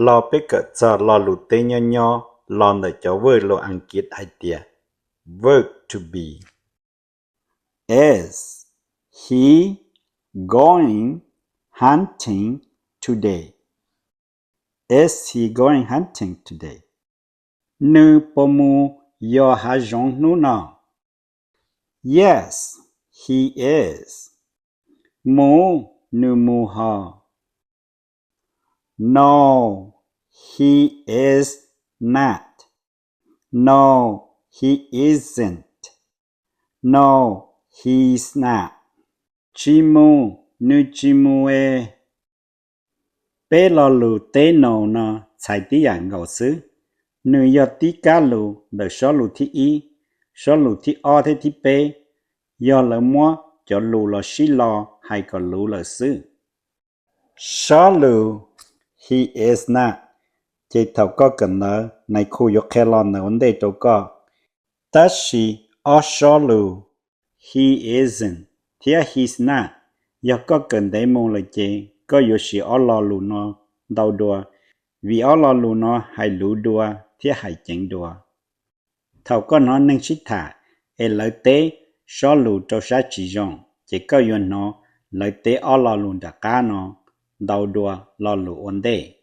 Los peb kawm txog lo lus teb nyob nyob los ntawm cov verb lus Askiv hais tias verb to be. Is he going hunting today? Is he going hunting today? Nws puas mus yos hav zoov hnub no? Yes, he is. Mus, nws mus hos. No, he is not. No, he isn't. No, he's not. Tsis mus, nws tsis mus es. Peb lo lus teb no no txhais tib yam nkaus xwb. Nws yog tib kab lus ntawm sob lus thib ib, sob lus thib ob thiab thib peb yog lawv muab cov lus los sib lo hais kom luv lawm xwb. Sob lus he is not ces thaum koj kawm ntawv nais khu yuav qhia lo ntawd ua ntej rau koj. Tab sis ob sob lus he isn't thiab he's not, yog koj kawm ntev mus lawm ces koj yuav siv ob lo lus no ntau dua, vim ob lo lus no hais luv dua thiab hais ceev dua. Thaum koj hnov neeg sib tham es lawv teb sob lus rau sab tsis zoo, ces koj yuav hnov lawv teb ob lo lus nram qab no ntau dua lo lus ua ntej.